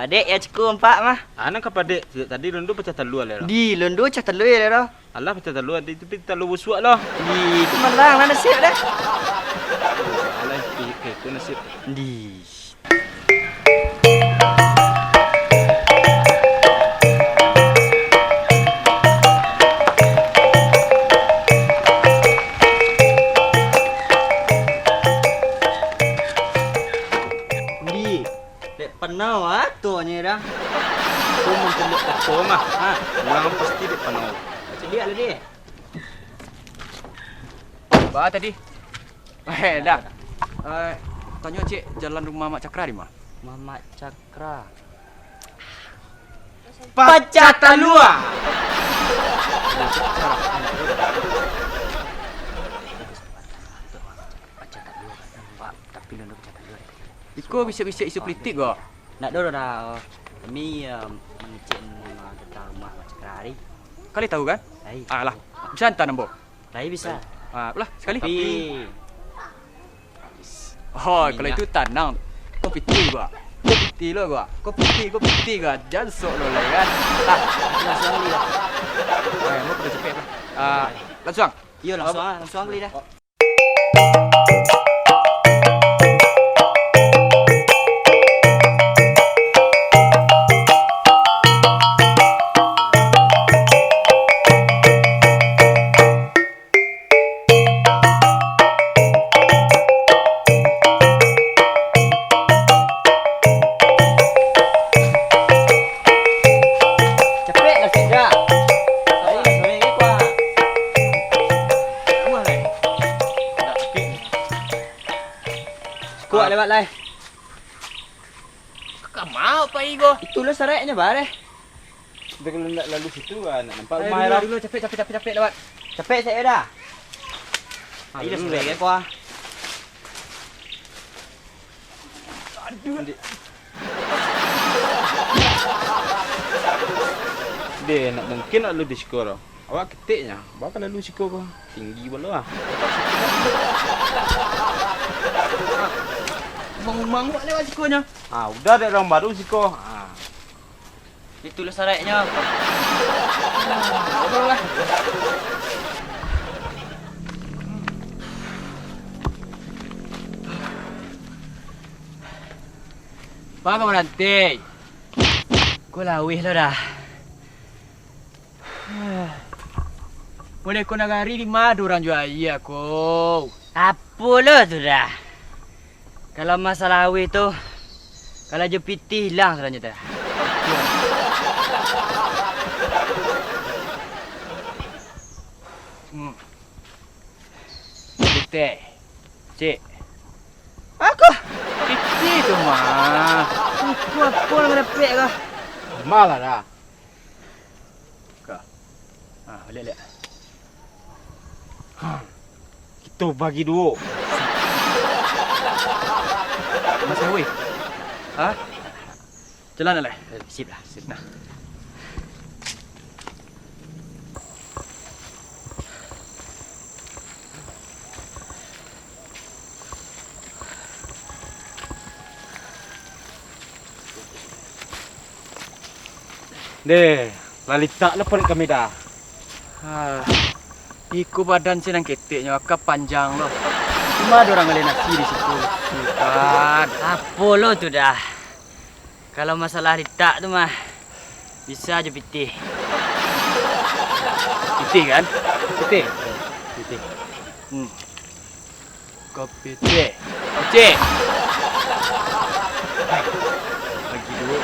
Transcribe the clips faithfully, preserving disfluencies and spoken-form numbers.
Padek yo cako ampak mah. Ah, nan ka padek, sajak tadi londo pacah talua lai doh. Di, londo pacah talua lai doh. Alah, pacah talua, di tapi talua busuak lah. Di, itu malang lah nasib dah. Alah, itu nasib. Di. Di. Dek panau atonyo dah. Ko mangkembok ato mah. Ha, urang pasti dek panau. Caliak lah deh. Ba tadi. Eh, dah. Eh, tanyo cek jalan rumah Mak Cakra di ma? Rumah Mak Cakra. Pacah talua. Iko bisiak-bisiak isu politik ko? Ndak doh, dah. Kami, eh, mangecek tentang rumah Mak Cakra tadi. Kalian tahu kan? Tahu. Ah, lah. Bisa hantar nombor? Tahu bisa. Ah, ulah, sekali. Tapi Oh, kalau itu tanang. Ko pitih gua. Ko pitih lo gua. Ko pitih, ko pitih gua. Jan sok lo lai kan. Ah, langsung bali lah. Eh, mau pada cepek lah. Ah, langsung. Iyo, langsung ah, langsung bali dah. Capek lah, Sida. Ai, sampai ke kuah. Kuah lewat lai. Ka ma pai ko? Itulah sareknyo, bareh. Kita kalau ndak lalu situ, ah, ndak nampak rumah dulu, lah. Dulu, capek, capek, capek, capek lewat. Capek sajo dah. Ah, iyo, dulu, sudah lah. Ko, ah. Aduh. Dek. Dek, ndak mungkin lalu di siko tu. Awak keteknyo, baa ka lalu siko ko. Tinggi pulo, ah. Manguang awak lewat sikonyo. Ah, udah dek urang baru siko. Ah. Itulah sareknyo. Baa ka mananti? Ko laweh lo dah. Model ko nagari di ma ado urang jua aia ko? Apo lo tu dah. Kalau masalah awih tu, kalau jo pitih ilang salanyo tu dah. Hmm. Pitih. Cik. Ako. Pitih tu mah. Iko apo nan dapek ko? Malah dah. Ka. Ah, liek, liek. Ha. Kito bagi duo. Masih, weh. Ha? Jalan lah. Sip lah, sip. Nah. Deh, lah litak lo paruik kami dah. Ah, iko badan sinan keteknyo, aka panjang lo. Cuma ado urang ngaleh nasi di situ. Sukan. Apo lo tu dah. Kalau masalah litak tu mah, bisa jo pitih. Pitih kan? Pitih. Pitih. Hmm. Kopi teh. Cek. Hai. Bagi duo.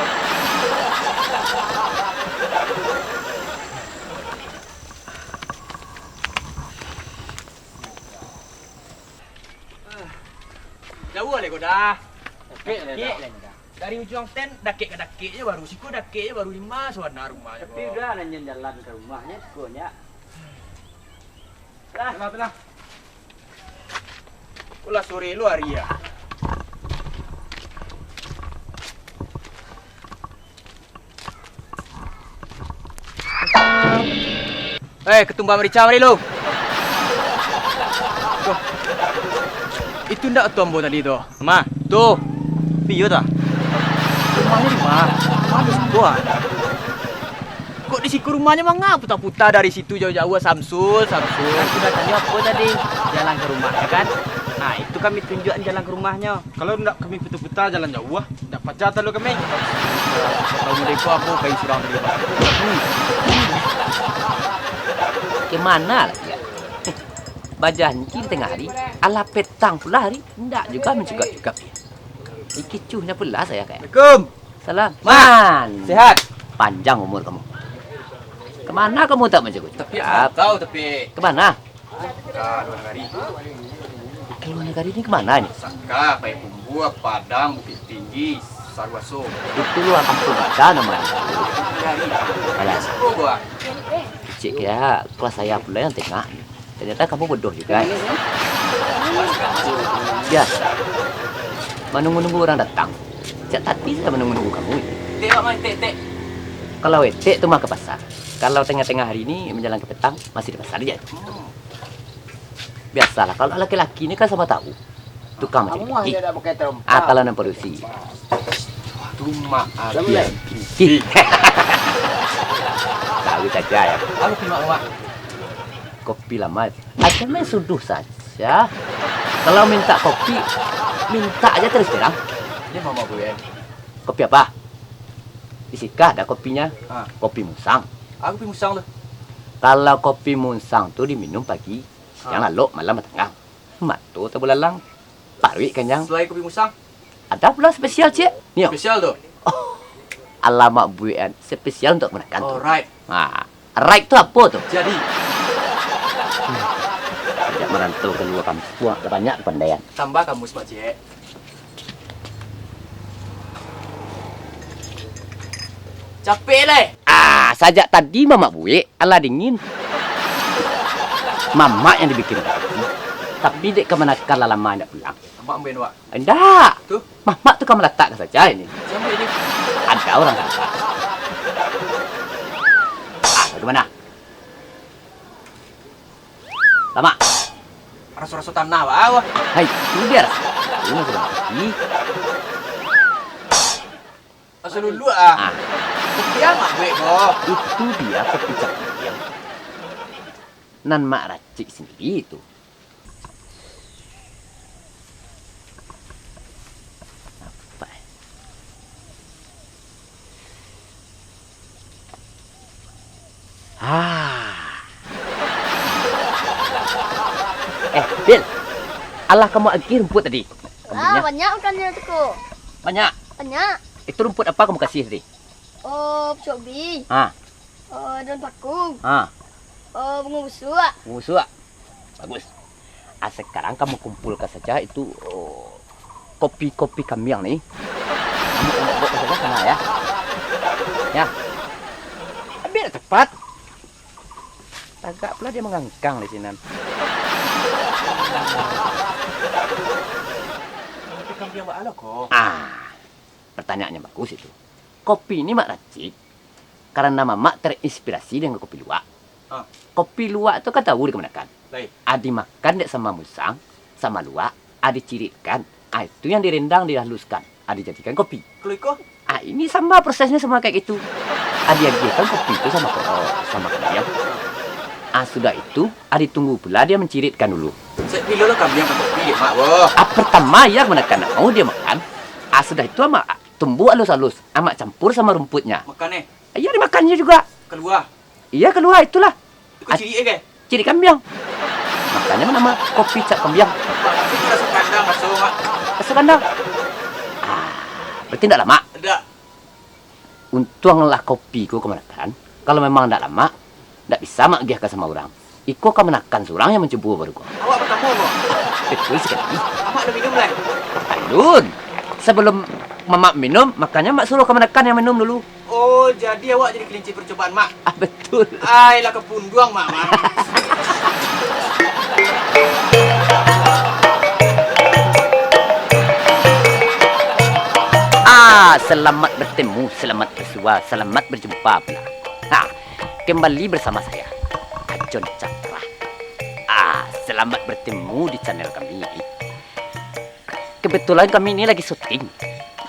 Jauah lai ko dah. Dakek, dakek lai ko dah. Dari ujuang stand, dakek ka dakek je baru. Siko dakek je baru, limo sabana rumahnyo ko. Tapi udah, nan jalan ka rumahnyo siko nyo. Lah. Lah, lah. Ulah sore lu hari ya. Eh, ketumbar merica mari lu. Tuh. Itu ndak tu ambo tadi tu? Ma. Tu. Piyo ta? Rumahnya di mana? Rumah di siko, ah. Kok di siko rumahnya, manga puta-puta dari situ jauah-jauah, Samsul, Samsul? Kan sudah tanyo apo tadi? Jalan ka rumah, yo kan? Nah, itu kami tunjuakan jalan ka rumahnyo. Kalau ndak kami puta-puta jalan jauah, ndak pacah talu kami. Kalau model ko, ambo pai surang tadi, Bang. Hmm. Ka mano lai, yo? Bajanji di tangah ari, alah petang pulo ari, ndak juo mancugak-cugak. Ikicuhnyo pulo sayo, kan? Assalamualaikum. Salam. Mak, sehat? Panjang umur kamu. Ka mano kamu tak mancugak-cugak? Tapi rantau, tapi. Ka mano? Ka lua nagari. Ka lua nagari ni ka mano ni? Sangka, Payakumbuah, Padang, Bukittinggi, Saruaso. Itu lua kampuang bada namonyo. Lua nagari. Alah. Siko gua. Kecek kira kelas saya pulo nan tengah ni. Tanyata kamu bodoh juo. Biaso. Manunggu-nunggu urang datang. Sajak tadi sajo manunggu-nunggu kamu. Tek, Mak, Mak, tek, tek. Kalau etek tu mah ka pasar. Kalau tangah-tangah ari ni manjalang ka petang, masih di pasar juo. Hmm. Biasolah, kalau laki-laki ni kan samo tahu. Tukang mancari rajaki. Ah, kalau nan padusi. Tu Mak Abi. Ih. Tahu sajo, yo. Apo kopi, Mak, Mak? Kopi lah, Mak. Aja main suduah sajo. Kalau minta kopi, minta aja terus terang. Ini Mamak Buek. Kopi apo? Di siko ado kopinyo. Ha. Kopi musang. Apo kopi musang tu? Kalau kopi musang tu diminum pagi, siang lalok, malam batanggang. Mato tabulalang, paruik kanyang. Selain kopi musang? Ado pulo spesial, ciek. Ni, yo. Spesial tu? Oh, alamak buekan, spesial untuak kamanakan tu. Alright. Ha, right tu apo tu? Jadi. Sajak marantau ka lua kampuang, lah banyak kapandaian. Tambah kamus, Mak Ciek. Capek lai. Ah, sajak tadi mamak buek, alah dingin. Mamak nan dibikin kopi. Tapi dek kamanakan lah lamo indak pulang. Mamak ambiak wak. Indak. Tu? Mamak tu ka malatak ka sajo ini. Sampai ni. Ado urang sampah. Ah, bagaimana? Lamak. Raso-raso tanah, wah. Hai, itu dia raso. Itu raso tanah. Ih. Raso luluak, ah. Ah. Kopi amak buek ko. Itu dia kopi Cak Kuliang. Nan mak racik sendiri itu. Apa? Ah. Eh, Bil. Alah kamu agih rumput tadi. Ah, banyak makannyo tu ko. Banyak? Banyak. Itu rumput apa kamu kasih tadi? Oh, pucuak ubi. Ha. Oh, daun paku. Ha. Oh, bungo busuak. Bungo busuak. Bagus. Ah, sakarang kamu kumpulkan saja itu, oh, kopi-kopi kambiang ni. Kamu obok-obok saja sana, ya. Ya. Biar cepat. Tagak pula dia mangangkang di sinan. Kopi kambiang baa lo ko? Ah, pertanyaannya bagus itu. Kopi ni mak racik karena mamak terinspirasi dengan kopi luwak. Ah. Kopi luwak tu kan tahu di kamanakan. Baik. Ah, dimakan dek sama musang, sama luwak, ah, diciritkan. Ah, itu yang direndang, dihaluskan. Ah, dijadikan kopi. Kalau iko? Ah, ini sama prosesnya, sama kayak gitu. Ah, diagiahkan kopi itu sama ko-, sama kambiang. Ah, sudah itu, ah, ditunggu pula dia menciritkan dulu. Sek pilo lo kambiang ka kopi, Mak, boh? Ah, pertama, ya, kamanakan nak mau dia makan. Ah, sudah itu, amak tumbuh alus-alus. Amak campur sama rumputnya. Makan, eh? Iya, dimakannya juga. Kalua. Iya, kalua, itulah. Itu kok cirik, eh, ke? Cirik kambiang. Makanya nama kopi cap kambiang. Tapi itu raso kandang, raso, Mak. Raso kandang? Ah, berarti ndak lamak? Ndak. Untuanglah kopi ko kamanakan. Kalau memang ndak lamak, ndak bisa mak agiahkan sama urang. Iko kamanakan surang yang mancubo baru ko. Awak partamo ko? Betul sekali. Amak alun minum lai? Alun. Sebelum mamak minum, makanya mak suruh kamanakan yang minum dulu. Oh, jadi awak jadi kelinci percobaan, Mak? Ah, betul. Ai, lah kapunduang, Mak, Mak. Ah, selamat bertemu, selamat bersua, selamat berjumpa pula. Ha, kembali bersama saya, Ajon Cakra. Ah, selamat bertemu di channel kami. Kebetulan kami ni lagi syuting.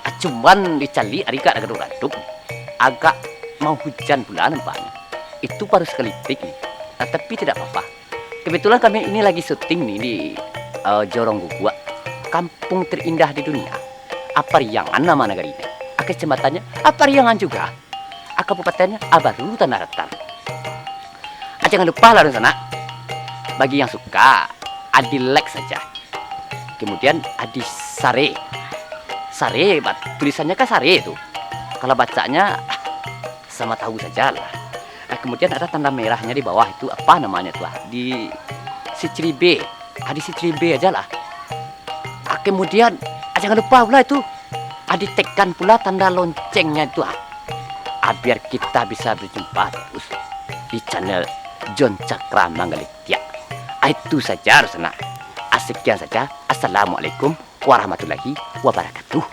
Ah, Cuman dicaliak ari agak gaduk-gaduk, agak mau hujan pula nampaknyo. Itu baru sakalitik ni. Nah, tapi tidak apa-apa. Kebetulan kami ini lagi syuting ni di, eh, Jorong Guguak, kampung terindah di dunia. Apariangan nama nagari ni. Ah, kecamatannya Apariangan juga. Ah, kabupatennyo Abaru Tanah Datar. Ah, jangan lupa lah, dunsanak. Bagi yang suka, adi-like saja. Kemudian adi-share. Share, bat-, tulisannya kan sare tu. Kalau bacanya, sama tahu sajalah. Ah, kemudian ada tanda merahnya di bawah itu, apa namanya tu, ah? Di siciribe. Ah, di siciribe aja lah. Ah, kemudian, ah, jangan lupa pula itu. Ah, ditekan pula tanda loncengnya itu, ah. Ah, biar kita bisa berjumpa terus di channel John Cakra Manggaletiak. Ah, itu saja, dunsanak. Ah, sekian saja. Assalamualaikum warahmatullahi wabarakatuh.